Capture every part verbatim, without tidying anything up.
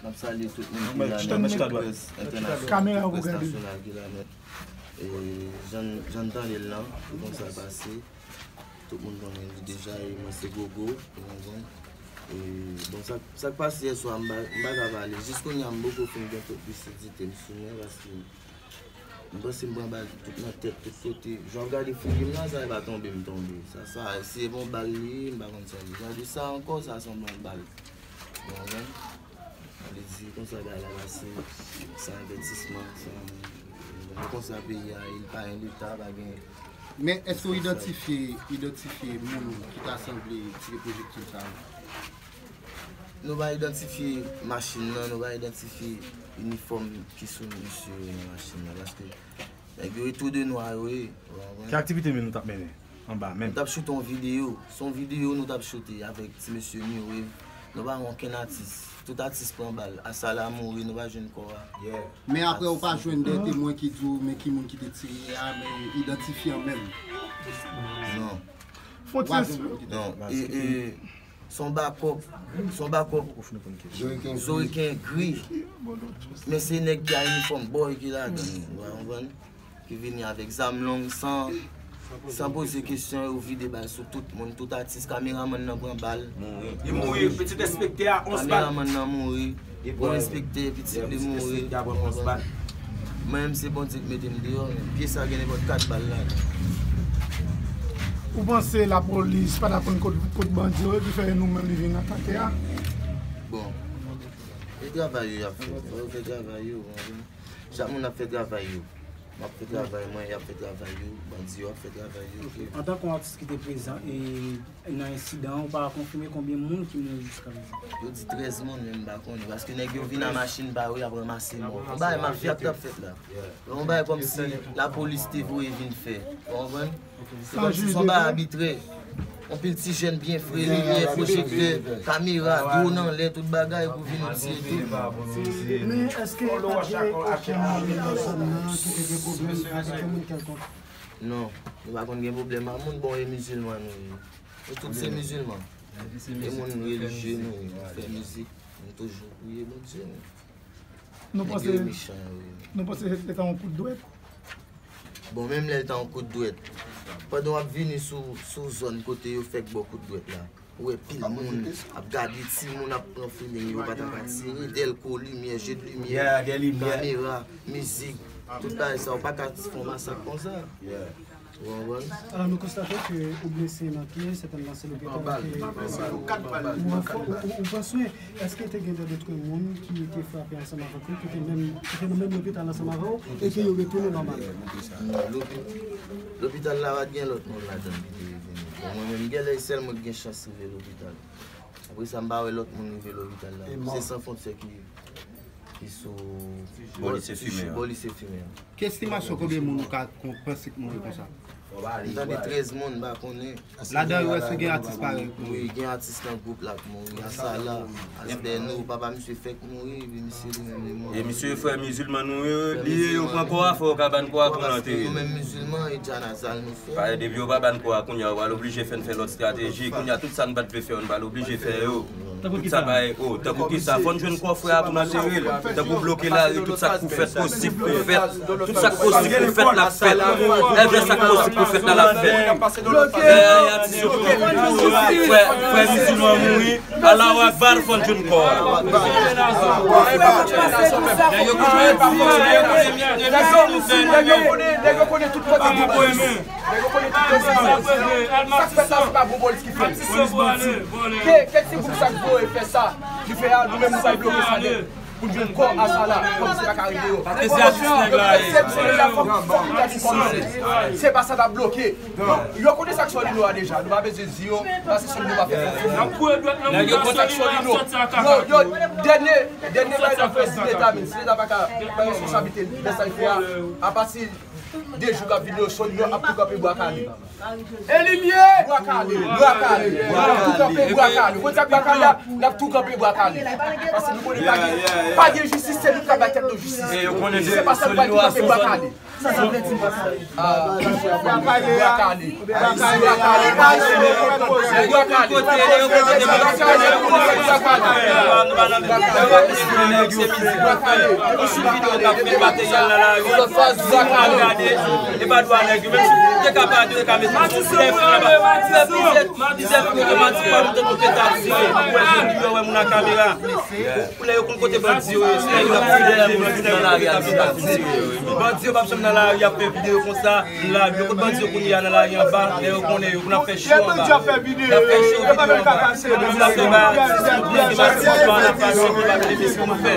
M ap salye tout moun ki la nèt, tout près entènasyonal, tout près nasyonal ki la nèt. E jan, jan n tande l lan, se konsa l pase. Tout moun konnen li deja, e mwen se Gogo, ou konprann? E, bon, sa, sa k pase yè swa, m pa, m pa ka pale. Jis kounye a, m poko fin gen tout lisidite m sou mwen, paske m panse m pran bal tout nan tèt, tout kote. Jan w ap gade figi m nan, sa e pa tonbe m tonbe. Sa, sa, si se pa yon bal li ye, m pa konn sa li. Jan di sa ankò, sa sanble yon bal. Ou konprann? Sa vle di, konsa bagay la pase, san envestisman, san, nou konsa peyi a, li pa gen leta, pa gen. Men èske w idantifye, idantifye moun ki ta sanble tire pwojektil sa yo? Nou pa idantifye machin nan, nou pa idantifye inifòm ki sou misye yo nan machin nan, paske nèg yo e tou de nwa yo ye, ou konprann? Ki aktivite menm nou t ap mennen anba menm? Nou t ap choute yon videyo, se yon videyo nou t ap choute avèk ti mesye Mirev, nou pa gen okenn atis, tout atis pran bal, Asala mouri, nou pa jwenn kò a. Men aprè ou pa jwenn de temwen ki di w men ki moun ki te tire a, men idantifye an menm? Non. Fon ti espli. Non, e, e, se yon bakòp, se yon bakòp Zoriken gri. Men se nèg ki a inifòm bòy ki ladan, ou konprann? Ki vini avèk zam long san, san poze kesyon, yo vide bal sou tout moun, tout atis, kameramann nan pran bal. Li mouri, pitit enspektè a, onz bal. Kameramann nan mouri, bon enspektè, pitit li mouri. Mwen menm se Bondye k mete m deyò, men pye sa gen nenpòt kat bal ladan. Ou panse lapolis pa t ap konn kot, kot bandi yo ye ki fè nou menm li vin atake a? Bon, e travay yo y ap fè, fò yo fè travay yo, ou konprann? Chak moun ap fè travay yo. M ap fè travay mwen, y ap fè travay yo, bandi yo ap fè travay yo. Ok. Antanke yon atis ki te prezan e nan ensidan an, ou pa konfime konbyen moun ki mouri jiska prezan? Yo di trèz moun, men m pa konnen, paske nèg yo vin a machin pa yo, y ap ranmase mò. Yon bagay mafya k t ap fèt la. Yon bagay kòmsi lapolis te voye vin fè. Ou konprann? Se kòmsi se yon bagay abitrè. Yon pil ti jèn byen fre, limyè, pwojektè, kamera, dwòn anlè, tout bagay pou vin tiye tout. Men èske pa t gen okenn moun nan zòn nan ki te gen pwoblèm avèk yon moun kèlkonk? Non, nou pa konn gen pwoblèm ak moun, bon, e mizilman nou ye. Nou tout se mizilman. E moun relijye nou ye, nou fè mizik, nou toujou priye Bondye nou. Nou panse, nou panse se te ta yon kout dwèt? Bon, menm lè l ta yon kout dwèt, pandan w ap vini sou, sou zòn kote yo fèk ba w kout dwèt la, ou wè pil moun ap gade, timoun ap pran feeling, yo pa ta ka tire, dèlko, limyè, je de limyè, kamera, mizik, tout bagay sa, ou pa ka fè yon masak konsa. Ou konprann? Alò, nou konstate ke ou blese nan pye, sèten lanse lopital ke ou, ou, ou, ou pran swen. Èske te gen dòt moun ki te frape ansanm avèk ou, ki te menm, ki te nan menm lopital ansanm avè w, e ke yo retounen nòmal? Non, lopi-, lopital la pa t gen lòt moun ladan l ki te vini. Bon, mwen menm, genlè sèl mwen ki gen chans rive lopital. Apre sa, m pa wè lòt moun rive lopital la. Se San Fwontyè ki, ki sou bò lise fimen an. Ki estimasyon konbyen moun ou ka kon-, panse k mouri konsa? M tande trèz moun, m pa konnen. Ladan yo, èske gen atis parèy ou? Wi, gen atis nan gwoup la k mouri. Asala, Asbèno, papa misye fèk mouri, epi misye li menm li mouri. E misye frè mizilman nou ye, li ye, yo pran kò a, fò yo ka ba n kò a pou n antere l. Paske nou menm mizilman, e djanazal nou fè. Paske depi yo pa ba n kò a kounye a, yo pral oblije fè n fè lòt estrateji. Kounye a, tout sa n pa t vle fè yo, n pral oblije fè yo. Tout sa bay, oh, tankou kisa? Fò n jwenn kò frè a pou n antere l. Tankou bloke lari, tout sa k pou fèt posib pou fèt. Tout sa k posib pou fèt, l ap fèt. Èvè sa k posib pou fèt la, l ap fèt. Dèyè atis yo pran kou, frè, frè mizilman mouri. Allahu Akbar, fò n jwenn kò a. Nèg yo konnen tout kote nou fè. Nèg yo konnen tout kote nou fè. Nèg yo konnen tout kote nou fè. Sa k fèt la, se pa bon polis ki fè l. Ke, ke ti gwoup sa k voye fè sa, ki fè a, nou menm nou pral bloke sa nèt. Pou n jwenn kò Asala, kòm se pa ka rive yo. Paske se atis nèg la ye. Se, se deja fòk, fòk nou ta vin kòmanse. Se pa sa n ap bloke. Donk, yo konnen sa k Solino a deja. Nou pa bezwen di yo, paske Solino pa fè konfyans. Nèg yo konn sa k Solino. Yo, yo, dènye, dènye bagay nan fè, si Leta menm, si Leta pa ka pran responsablite nan sa l fè a, apati de jou k ap vini yo, Solino ap tou kanpe bwa kale. E li l ye! Bwa kale, bwa kale, n ap tou kanpe bwa kale. Ou konn sa k bwa kale a? N ap tou kanpe bwa kale. Paske nou konnen pa gen, pa gen jistis, se nou k ap bay tèt nou jistis. Se pa sa nou pral tou kanpe bwa kale. Bwa kale. Bwa kale. Bwa kale. Bwa kale. Bwa kale. Bwa kale. Ou sou videyo k ap fè materyèl nan lari. Ou sou videyo k ap gade. E pa dwa nèg yo. Menm si ou te ka pa, te ka mete sou tèf, fè plizyè, plizyè figi otomatik pa moute pou te ta tire. Ou wè, yo wè moun nan kamera. Pou nèg yo konn kote bandi yo ye, si nèg yo ap tire moun nan lari a, yo ap tire yo. Bandi yo p ap janm nan lari ap fè videyo konsa. Lari yo, kot bandi yo kounye a nan lari anba, nèg yo konnen yo, pou n ap fè cho anba. N ap fè cho videyo anba. Pou n ap fè bagay, pou n ap fè bagay, pou n ap fè cho, pou n ap fè bagay, pou n ap fè bagay, pou n ap fè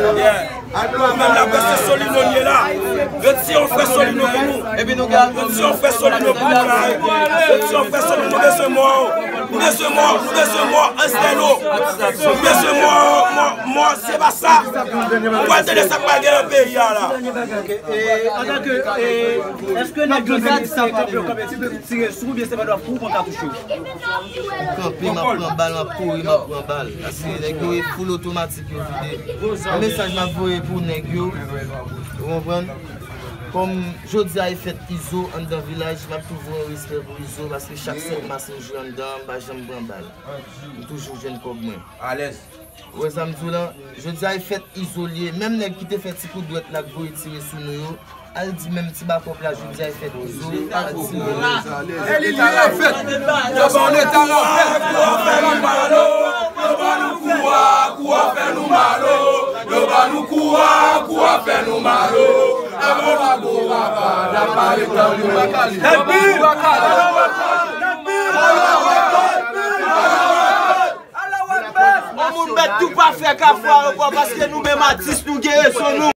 bagay. Ou menm la, prèske Solino n ye la. Retire yon frè Solino pou nou. Epi nou gen retire yon frè Solino pou nou la. Retire yon frè Solino, nou bezwen mò. Nou bezwen mò, nou bezwen mò, Ansello. Nou bezwen mò, mò, mò, se pa sa. Ou pral tande sa k pral gen nan peyi a la. Antanke, èske nèg yo di sa kanpe, kanpe, tire sou ou, oubyen se pa dwa pou ou pran katouch yo? M kanpe, m ap pran bal, m ap kouri, m ap pran bal. Paske nèg yo e full otomatik yo vide. Yon mesaj m ap voye pou nèg yo, ou konprann? Kòm jodi a e fèt Izo anndan Vilaj, m ap tou voye yon respè pou Izo, paske chak sèt mas m jwe anndan an, m pa janm pran bal. M toujou jwenn kòb mwen. Alèz. Ou wè sa m di w lan? Jodi a e fèt Izo l ye. Menm nèg ki te fè ti kout dwèt la k voye tire sou nou yo, al di menm ti bakòp la jodi a e fèt Izo, al tire. E li ye fèt. Yo ba w leta la fèt. Kou a fè nou mal o, yo ba nou kou a, kou a fè nou mal o. Yo ba nou kou a, kou a fè nou mal o. Avan w lago papa, n ap pale tann nou. Yon moun mèt tou pa fè kafou ayewopò paske nou menm atis nou gen rezon nou.